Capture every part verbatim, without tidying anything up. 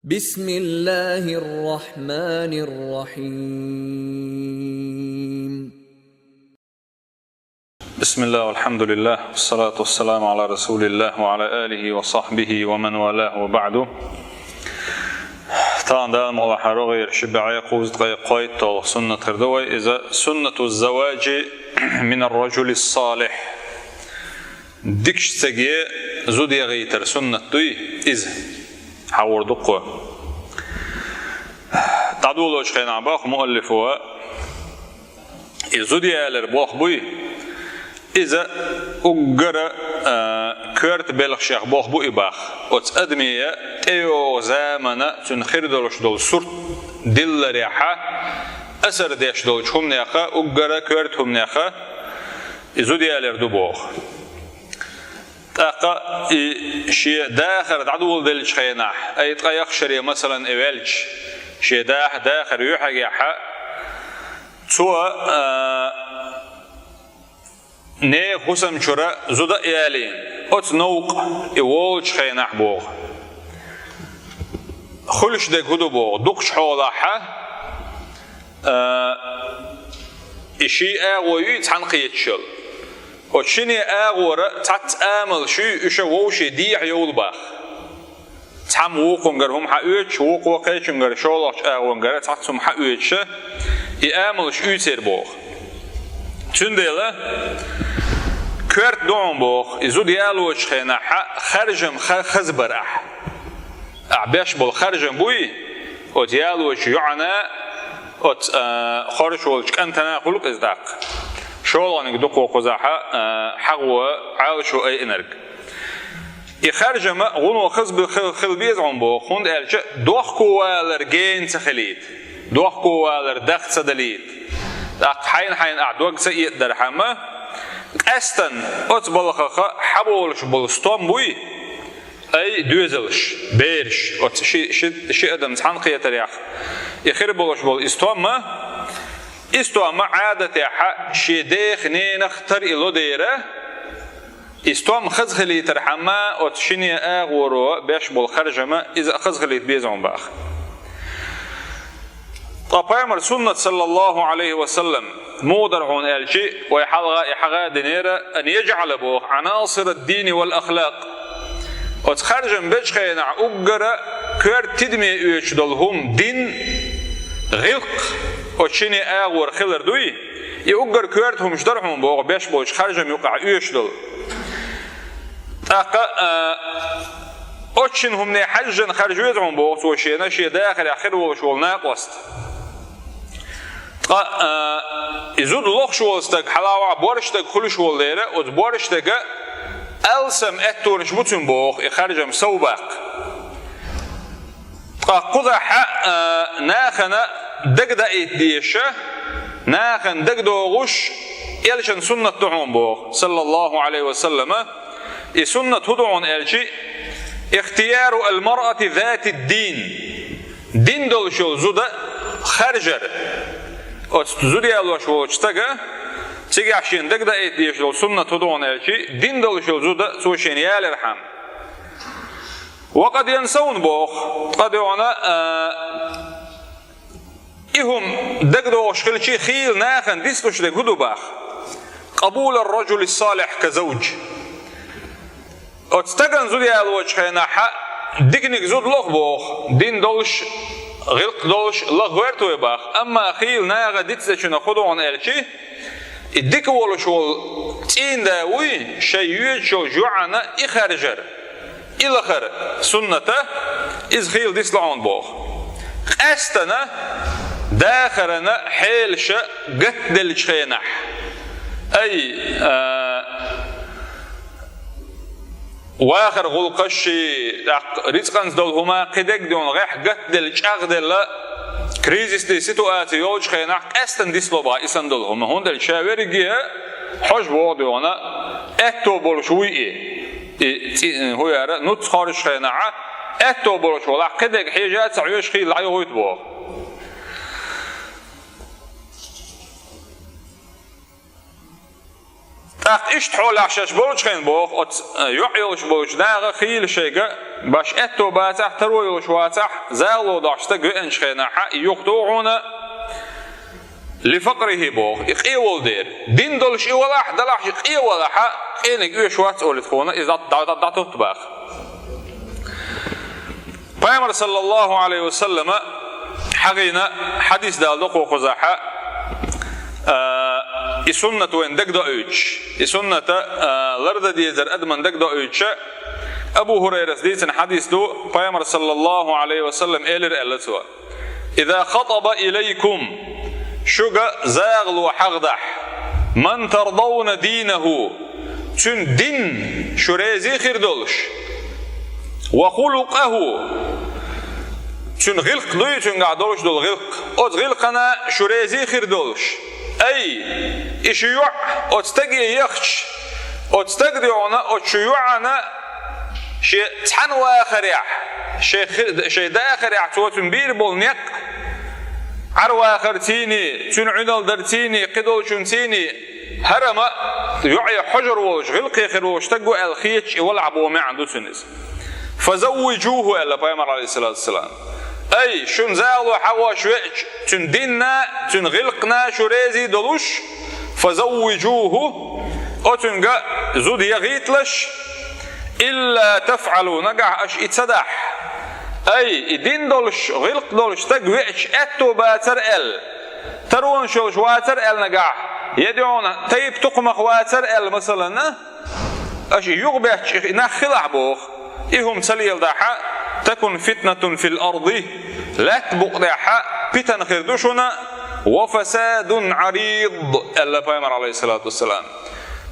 بسم الله الرحمن الرحيم. بسم الله والحمد لله والصلاة والسلام على رسول الله وعلى آله وصحبه ومن والاه وبعد. Тахана Дала мукъ лахь, рогӀера ши бӀаь кхузткъеи кхойтталгӀа суннат хир ду вай, иза суннату завваджи мин ар-раджули ссалихь. Дикача саге зуда яхийтар суннат дуй иза. Хьагур ду-кх. ДӀадолалучу хенахь боху муаллифо, и зуда ялар болх буй, иза уггара, а, коьрта белхашех болх бу и боху. Оцу адамийн тӀейогӀу заманна цуьнан хир долуш долу сурт дилларехьа, асар деш долчу хӀуманеха, уггара коьрта хӀуманеха и зуда ялар ду боху. ТӀаккха и шен дахар дӀадоладеллачу хенахь, ай, ткъа яххьаре, масалан, и ваьлча, шен даха дахар юьхьигехьа, цо, а, нехан хӀусам чуьра зуда а ялийна, оцу новкъа и волучу хенахь боху. Хуьлуш дерг хӀун ду боху, дукхачу хьолахьа, а, и ши агӀо юй цхьаьна кхеташ йолу. Оцу шине агӀора цхьацца амалш юй, уьш вовшийн дехьа йовла боху. Цхьамма вукхунгара хӀума хьаоьцуш, вукхо кхечуьнгара, шолгӀачу агӀонгара цхьацца хӀума хьаоьцуш, и амалш уьйцур боху. Цундела коьрта ду хьуна боху, и зуда ялочу хенахьа харжам ха-, хаза бар ахь. Ахь беш болу харжам буй, оцу ялочу йоӀана, оцу, а, хоржуш волчу кӀантана хуьлу-кх иза тӀаккха. ШолгӀаниг ду-кх кхузахьа, а, хьагӀо, Ӏалашо айинарг. И харжам гӀуно хаза бе-, хил-, хила беза хьуна боху, хӀунда аьлча дохковалар гена ца хилийта, дохковалар даха ца далийта. ТӀаккха хьайна-хьайна ахь дог ца этадархьама, къаьстина оцу балхаха хьаболуш болу стом буй, ай, доьзалш, бераш, оцу ши, ши, ши адам цхьаьна кхетарехь, и хир болуш болу и стомма, и стомма Ӏадатехьа шен дех-ненах тар и ло дера, и стом хаза хилийтархьама, оцу шине агӀоро беш болу харжама иза а хаза хилийта беза хьуна боху. Ткъа Пайхамар суннат, саллаллаху Ӏалайхи ва саллам, муха дара хьуна аьлчи, вай хьалха и хьагӀа динера, ан яджӀала боху, Ӏанасира ад-дини вал ахлакъ. Оцу харжам бечу хенахь уггара коьрта тидаме оьцуш долу хӀума дин, гӀиллакх, оцу шине агӀор хилар дуй, и уггар коьрта хӀумаш дара хьуна боху, беш болчу харжам юкъахь оьшуш долу. ТӀаккха, а, оцу шина хӀумане хьаьжжина харжа веза хьуна боху цо шена, шен дахарехь хир волуш волу накъост. Ткъа, а, и зуда лохуш волу стаг, хьалавахь борша стаг хуьлуш волу дера, оцу борша стага алсам аьттонаш бу цуьнан боху, и харжам сов баккха. Ткъа кхузахьа, а, нахана дагадаийта дезаш, нахана дагадогӀуш, элчан суннат ду хьуна боху, саллаллаху Ӏалайхи ва саллама. И суннат хӀун ду хьуна аьлчи, ихтияру ал-маръати зати ад-дин. Дин долуш йолу зуда харжар. Оцу зуда ялош волчу стага, цигахь шена дагадаийта дезаш долу суннат хӀун ду хьуна аьлчи, дин долуш йолу зуда цо шена ялархьама. Ва къад янсавна боху, ткъа дуьхьал, а, и хӀума дагадогӀуш хилчи, хийла нахана дицлуш дерг хӀун ду боху? Къабул ар-раджули ссалихь ка завдж. Оцу стагана зуда ялочу хенахьа диканиг зуда лоху боху, дин долуш, гӀиллакх долуш лаха гӀерта вай боху, амма хийла наха дицдечунах хӀун ду хьуна аьлчи, и дика волуш волу цӀийнда вуй, шайн йоьдучу йоӀана и харжар, и лахар сунната, иза хийла дицло хьуна боху. Къаьстана дахарана хьелаша гатделлачу хенахь. Ай, а, вахар гӀуллакхаш, тӀаккха рицкъанца долу хӀума кхидерг дуьхьал гӀехь гатделла, чӀагӀделла, кризисный ситуаци йолчу хенахь къаьстана дицло боху и санна долу хӀума. ХӀунда аьлча ша верриге а хьожа боху дуьхьал, аьтто болуш вуй и. И цӀи-, хӀун яра, нуц хоржуш хенахьа, аьтто болуш волахь, кхидерг хьежа а ца хьоьжуш хийла дӀайохуьйту боху. ТӀаккха иштта хьолахь шаьш болчу хенахь боху, оцу, э, йоӀ йолуш болчу наха хийла шайга, баш аьтто бацахь, таро йолуш вацахь, загӀало доккхуш стаг веанчу хенахь, и юха тухуна, лифакърихӀи боху, и къе волу дера. Дин долуш и валахь, далахь и къе валахь, къениг оьшуш вац олу тхуна, иза дӀа-, дӀа-, дӀа-, дӀатутта баха. Пайхамар, саллаллаху Ӏалайхи ва саллама, хьахийна хьадис далла доккхо кхузахь, а, и суннат вайн дагадоуьйтуш, и сунната, а, лардан дезар адаман дагадоуьйтуш, Абу ХӀурайрас дийцина хьадис ду, Пайхамар, саллаллаху Ӏалайхи ва саллам, элира аьлла цо: «Иза хатаба илайкум», шуьга загӀало хьахадахь, «ман тардавна динаху», цуьнан дин шу реза хир долуш, «ва хулукъаху», цуьнан гӀиллакх дуй, цуьнгахь долуш долу гӀиллакх, оцу гӀиллакхана шу реза хир долуш, ай, и шу йоӀ оцу стаге яхча, оцу стага дуьхьал оцу шу йоӀана шен цхьаьна вахарехь, шен хи-, шен дахарехь цо цуьнан бийр болу некъ, Ӏар вахарций, цуьнан Ӏуьналла дарций, кхидолчунций, хӀара ма йоӀе хьожур волуш, гӀиллакхе хир волуш стаг ву аьлла хеташ и валахь боху маьӀна ду цуьнан иза. «Фазаввижуху», аьлла Пайхамар, Ӏалайхиссалату вассалам. Ай, шуна загӀало хьахош веача, цуьнан динна, цуьнан гӀиллакхна шу реза долуш, «фазаввижуху», оцуьнга зуда яхийталаш, «илла тафӀалу», нагахь аша и ца дахь. Ай, и дин долуш, гӀиллакх долуш стаг веача аьтто бацара аьлла, таронаш йолуш вацара аьлла нагахь, я дуьхьал тайп-тукхамах вацара аьлла, масалана, аша и юхабетташ и нах хилахь боху, и хӀума ца леладахь, «такун фитнатун фил арди», лаьтта букъа тӀехь питана хир ду шуна, «ва фасадун Ӏарид», аьлла Пайхамар, Ӏалайхиссалату вассалам.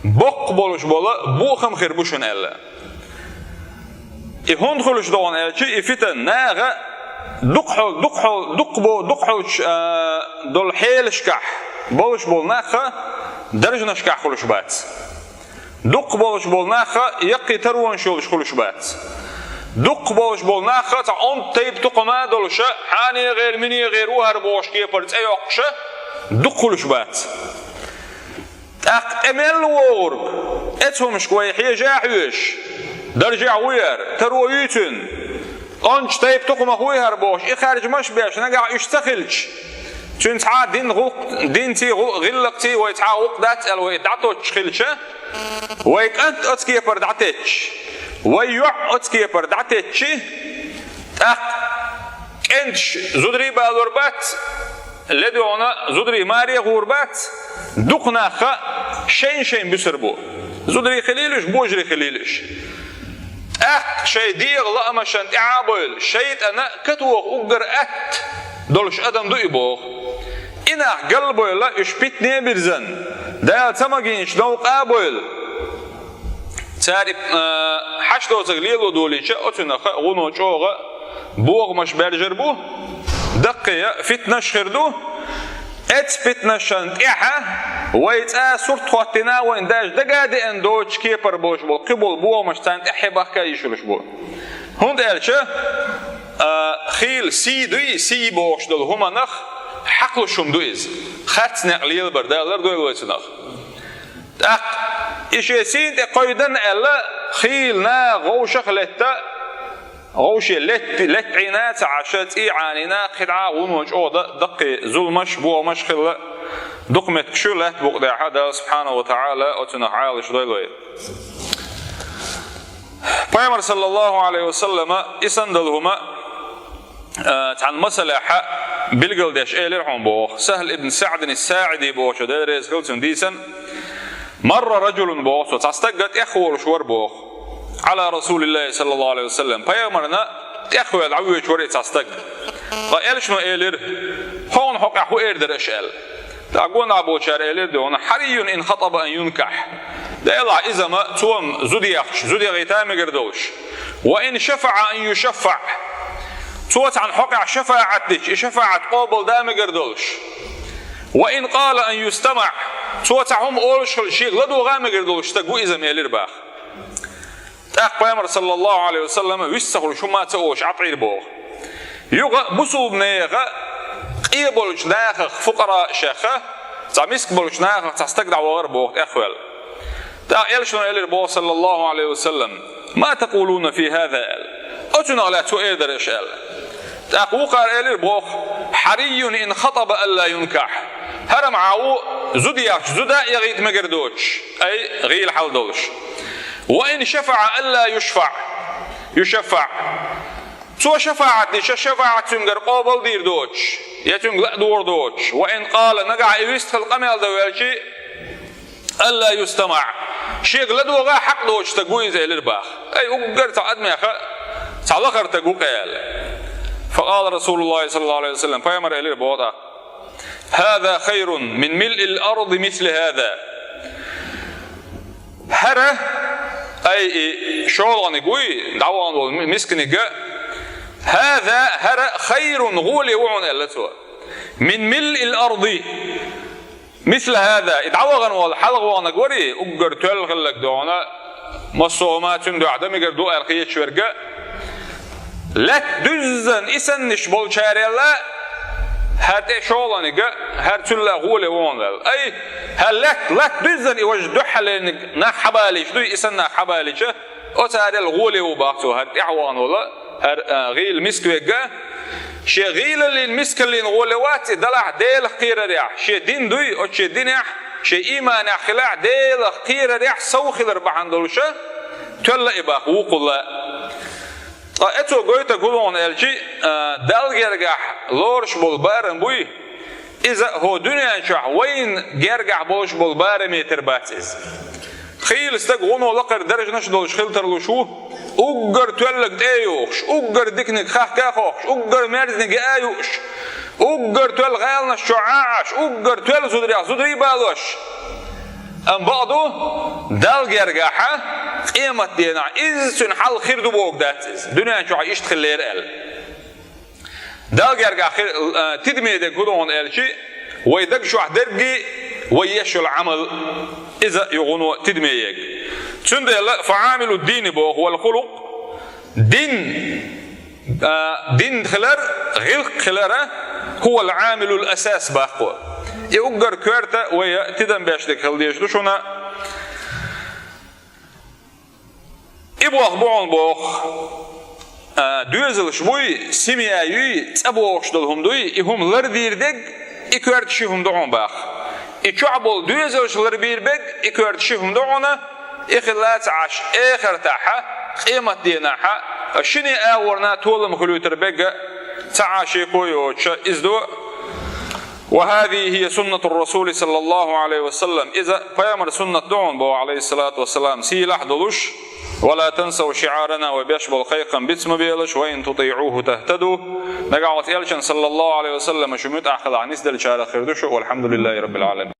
Боккха болуш болу бохам хир бу шуна аьлла. И хӀунда хуьлуш догӀу аьлча, и фитан наха дукхахьол-, дукхахьол-, дукха бо-, дукхахьолчу, а, долу хьелашкахь болуш болу нахха даржанашкахь хуьлуш бац. Дукха болуш болу нахха яккхий таронаш йолуш хуьлуш бац. Дукха болуш болу нахха цхьа онда тайп-тукхама долуша, хьанегӀера, минегӀера ву хӀара бохуш кепара цӀе йоккхуша, дукха хуьлуш бац. ТӀаккха тӀе мел вогӀург, эцу хӀумашка вай хьежа а хьоьжуш, даржехь ву яра, таро юй цуьнан, онда тайп-тукхамах вуй хӀара бохуш, и харжамаш а беш, нагахь уьш ца хилча, цуьнан цхьа а дин гӀуллакх-, динций, гӀу-, гӀиллакхций вай цхьа а гӀуллакх дац аьлла вай дӀатоттуш хилча, вай кӀант оцу кепара дӀатетташ, вай йоӀ оцу кепара дӀатеттачи, тӀаккха кӀенташ зударий балор бац, ледогӀна зударий маре а гӀур бац, дукха нахха шайн-шайн буьсур бу. Зударий хилийла уьш, божарий хилийла уьш. ТӀаккха шайн дегӀан лаамашна тӀаьхьа а бевлла, шайтӀана катоха уггар атта долуш адам ду и боху. И нах галбевлла, уьш питане а бирзина, Дала ца магийначу новкъа а бевлла. Цара, а, хьашт доцург лело долийча, оцунах гӀуно чӀогӀа бохамаш баьржар бу, даккхий фитнаш хир ду. Эцу фитнашна тӀаьхьа вай цкъа сурт хӀоттийна, вайна даже дага а деана доцучу кепара болуш болу кхин болу бохамаш царна тӀаьхьа бахка а йиш йолуш бу. ХӀунда аьлча, а, хийла сий дуй, сий бохуш долу хӀуманах хьакхалуш хӀума ду иза. Харц некъ лелабар, Дала лардойла вай цунах. ТӀаккха и шен сийна тӀе кхойдан аьлла, хийла наха вовшах а летта, вовше летти-, леттӀийна ца Ӏаш, цӀий Ӏанийна, кхидӀа а гӀуно чӀогӀа дан даккхий зуламаш, бохамаш хилла, дукха меттигаш ю лаьтта букъа тӀехь, Дала субхьанаху ва таӀала оцунах Ӏалаш дойла вай. Пайхамар, саллаллаху Ӏалайхи ва саллама, и санна долу хӀума, а, цхьана масалехь билгалдеш элира хьуна боху. Сахьл ибн СаӀдин ас-СаӀиди бохучо, Дела реза хила цунна, дийцина: «Марра раджулун», боху цо, цхьа стаг тӀехволуш вара боху, «Ӏала Расулиллахи, саллаллаху Ӏалайхи ва саллам, пайхамарна тӀехваьлла дӀавоьдуш вара и цхьа стаг». Ткъа элчано элира: «Хьуна хьокъехь хӀун эр дара аша?» аьлла. ТӀаккха гонахь болчара элира дуьхьал: «Хьарийюн ин хатаба ан юнкахь». Делахь иза ма цо-м зуда яхча, зуда яхийта мегар долуш. «Ва ин шафаӀа ан юшаффаӀ». Цо цхьана хьокъехь шафаӀат дича, и шафаӀат къобалда мегар долуш. «Ва ин къала ан юстамаӀ». Цо цхьа хӀума олуш хилча, шега ладогӀа мегар долуш стаг ву иза-м, элира боху. ТӀаккха пайхамар, саллаллаху Ӏалайхи ва саллама, вист ца хуьлуш хӀума ца олуш, Ӏа тӀера боху. Юха бусулба нехан къе болчу нахах, фукъараъ шех, цхьа миска болчу нахах цхьа стаг дӀавахара боху тӀехваьлла. ТӀаккха элчано элира боху, саллаллаху Ӏалайхи ва саллам: «Ма такъулуна фи хаза?» — аьлла. Оцунах лаьцна хӀун эр дара аша аьлла. ТӀаккха вукхара элира боху: «Хьарийюн ин хатаба алла юнкахь». ХӀара ма ву, зуда яхча, зуда а яхийта мегар доцуш, ай, гӀийла хьал долуш. «Ва ин шафаӀа алла юшфаӀ, юшаффаӀ». Цо шафаӀат дича, шафаӀат цуьнгара къобал дийр доцуш, я цуьнга ла а догӀур доцуш. «Ва ин къала», нагахь и вистхила къамел дан ваьлча, «алла юстамаӀ». Шега ладогӀа хьакъ доцу стаг ву иза элира боху. Ай, уггар цхьа адамех цхьа лахара стаг ву-кх аьлла. Факъала Расулуллахи саллаллаху Ӏалайхи ва саллам, пайхамар элира боху тӀаккха: «Хаза хайрун мин милъил арди мисла хаза». ХӀара, ай, и шолгӀаниг вуй, дӀавахана волу мисканиг а, «хаза», хӀара, «хайрун», гӀоле ву хьуна аьлла цо. «Мин милъил арди». «Мисла хаза», и дӀавахана волу хьалха ваханаг варий, уггар тоьлла хилларг догӀана, массо а хӀума цуьнан дуьхьа дан мегар ду аьлла хеташ верг а, лаьтта дуьззина и саннаш болчарел а, хӀара тӀе шолгӀаниг а, хӀара цул а гӀоле ву хьуна аьлла. Ай, хӀара лаьтта, латта дуьззина и важа дуьххьалерниг нах хьабалийча дуй, и санна нах хьабалийча, оцарел гӀоле ву боху цо, хӀара тӀаьхьа вахана волу, хӀара, а, гӀийла миска верг а, шен гӀийлаллин, мискаллин гӀоле вац и, делахь Делах кхерарехь, шен дин дуй, оцу шен динехь, шен ийманехь хилахь, Делах кхерарехь сов хилар бахьана долуш а, тоьлла и боху вукхул а. Ткъа оцо гойтург хӀун ду хьуна аьлча, а, Далла гергахь лоруш болу барам буй, иза хӀокху дуьнен чохь вайна гергахь болуш болу бараме тера бац иза. Хийла стаг гӀуно лакхара даржанаш а долуш хила тарлуш ву, уггар тоьлларг тӀе а юхуш, уггар диканиг хахка а хохкуш, уггар мерзаниг яа а юуш, уггар тоьлла гӀаланаш чохь Ӏа а Ӏаш, уггар тоьлла зударех зударий а балош. Амма бакъ ду, Далла гергахь къематденахь иза цуьнан хьал хир ду бохург дац иза, дуьнен чохь иштта хиллера аьлла. Далла гергахь хи-, а, тидаме дерг хӀун ду хьуна аьлча, вай даг чохь дерриге, вай еш йолу Ӏамал, иза ю гӀуно тидаме ерг. Цундела фаӀамилу дини боху, вал хулукъ, дин, а, дин хилар, гӀиллакх хилара, хӀувал Ӏамилул асас боху. И уггар коьрта вай тидам беш дерг хила дезаш ду шуна. И боху бу хьуна боху, а, доьзалш буй, семья юй, цӀа бохуш долу хӀума дуй, и хӀума лардийр дерг, и коьрта ши хӀума ду хьуна боху. И чохь болу доьзалш ларбийр берг, и коьрта ши хӀума ду хьуна, и хилла ца Ӏаш, эхартахьа, къематденахьа, шине агӀорна толам хуьлуьйтур берг а ца Ӏаш, шеко йоцуша, иза ду. «Ва хазихи хия суннатур Расули саллаллаху Ӏалайхи ва саллам». Иза пайхамар суннат ду хьуна боху, Ӏалайхиссалату вассалам, сийлахь а долуш. «Ва ла тансав шиӀарана», вай беш болу кхайкхам биц ма белаш, «ва ин тутиӀуху тахтаду». Нагахь оцу элчан саллаллаху Ӏалайхи ва саллама шу муьтӀахь хилахь, нисделлачарах хир ду шу. Валхьамдулиллахи раббил Ӏаламин.